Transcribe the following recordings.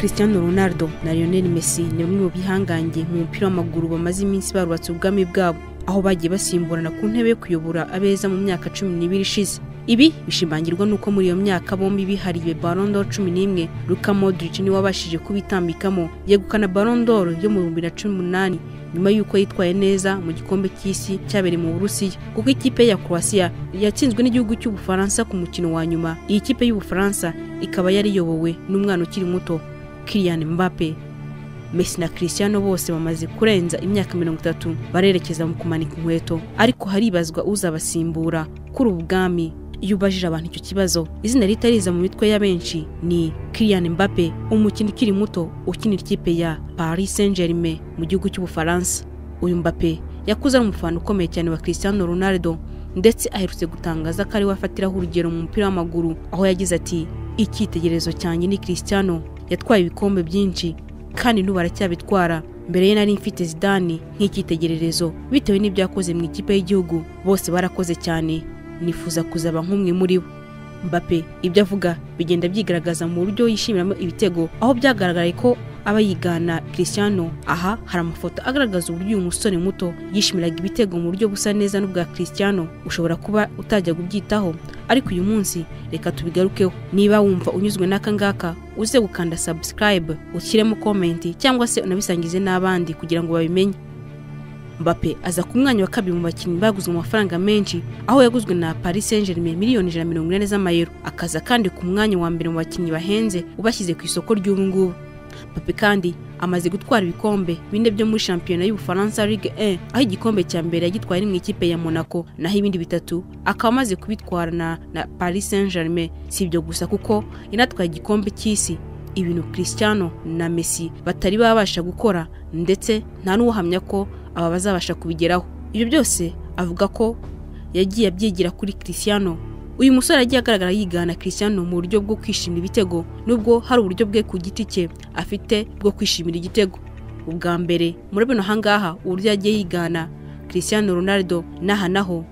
Cristiano Ronaldo na Lionel Messi ni bamwe mu bihangange mu mupira w'amaguru bamaze iminsi barubatse ubwami bwabo, aho bagiye basimburana ku ntebe yo kuyobora abeza mu myaka 12 ishize. Ibi bishimangirwa nuko muri iyo myaka bombi bihariwe Ballon d'Or 11. Luka Modric niwe wabashije kubitambikamo, yegukana Ballon d'Or yo mu 2018 nyuma yuko yitwaye neza mu gikombe cy'isi cyabereye mu Burusiya, kuko ikipe ya Croatia yatsinzwe n'igihugu cy'Ubufaransa ku mukino wa nyuma. Iyi kipe y'Ubufaransa ikaba yari iyobowe n'umwana ukiri muto Kylian Mbappe. Messi na Cristiano bose bamaze kurenza imyaka 30 barerekeza mu kumanika inkweto, ariko haribazwa uzabasimbura kuri ubu bwami. Iyo ubajije abantu icyo kibazo, izina ritariza mu mitwe ya benshi ni Kylian Mbappe, umukinnyi ukiri muto ukinira ikipe ya Paris Saint-Germain mu gihugu cy'Ubufaransa. Uyu Mbappe yakuze ari umufana ukomeye cyane wa Cristiano Ronaldo, ndetse aherutse gutangaza ko ari we afatiraho urugero mu mupira w'amaguru, aho yagize ati: "Icyitegererezo cyanjye ni Cristiano, yatwaye ibikombe byinshi kandi n'ubu aracyabitwara. Mbere ye nari mfite Zidane nk'icyitegererezo bitewe n'ibyo yakoze mu ikipe y'igihugu, bose barakoze cyane, nifuza kuzaba nk'umwe muri bo." Mbappe ibyo avuga bigenda byigaragaza mu buryo yishimiramo ibitego, aho byagaragaye ko aba yigana Cristiano. Aha hari amafoto agaragaza uburyo uyu musore muto yishimiraga ibitego mu buryo busa neza n'ubwa Cristiano. Ushobora kuba utajya kubyitaho, ariko uyu munsi reka tubigarukeho. Niba wumva unyuzwe n'aka ngaka, uze gukanda subscribe, ushyiremo comment cyangwa se unabisangize n'abandi kugira ngo babimenye. Mbappe aza ku mwanya wa kabiri mu bakinnyi baguzwe amafaranga menshi, aho yaguzwe na Paris Saint-Germain miliyoni 140 z'amayero, akaza kandi ku mwanya wa mbere mu bakinnyi bahenze ubashyize ku isoko ry'ubu ngubu. Mbappe kandi amaze gutwara ibikombe bine byo muri shampiyona y'Ubufaransa Ligue 1, aho igikombe cya mbere yagitwaye mu ikipe ya Monaco, naho ibindi bitatu akaba amaze kubitwara na Paris Saint-Germain. Si ibyo gusa, kuko yanatwaye igikombe cy'isi, ibintu Cristiano na Messi batari babasha gukora, ndetse nta n'uwahamya ko aba bazabasha kubigeraho. Ibyo byose avuga ko yagiye abyigira kuri Cristiano. Uyu musore agiye agaragara yigana Cristiano mu buryo bwo kwishimira ibitego, nubwo hari uburyo bwe ku giti cye afite bwo kwishimira igitego. Ubwa mbere murabona ahangaha uburyo yagiye yigana Cristiano Ronaldo, n'aha naho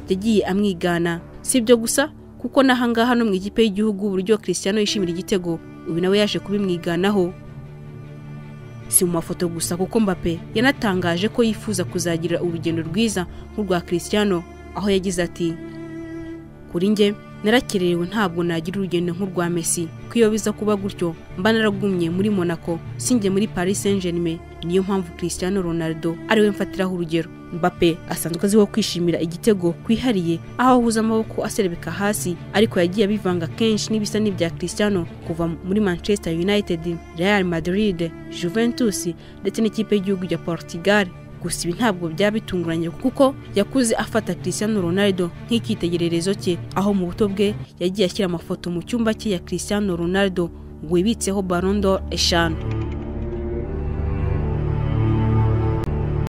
yagiye amwigana. Si ibyo gusa, kuko n'ahangaha no mu ikipe y'igihugu uburyo Cristiano yishimira igitego, uyu nawe yaje kubimwiganaho. Si mu mafoto gusa, kuko Mbappe yanatangaje ko yifuza kuzagira urugendo rwiza nk'urwa Cristiano, aho yagize ati: "Kuri njye narakererewe, ntabwo nagira urugendo nk'urwa Messi, ko iyo biza kuba gutyo mba naragumye muri Monaco sinjye muri Paris Saint-Germain. Niyo mpamvu Cristiano Ronaldo ariwe mfatiraho urugero." Mbappe asanzwe azwiho kwishimira igitego kwihariye, aho ahuza amaboko aserebeka hasi, ariko yagiye abivanga kenshi n'ibisa n'ibya Cristiano kuva muri Manchester United, Real Madrid, Juventus ndetse n'ikipe y'igihugu ya Portugal. Gusa ibi ntabwo byaba bitunguranye, kuko yakuze afata Cristiano Ronaldo nk'icyitegererezo cye, aho mu buto bwe yagiye ashyira amafoto mu cyumba cye ya Cristiano Ronaldo wibitseho Ballon d'Or 5.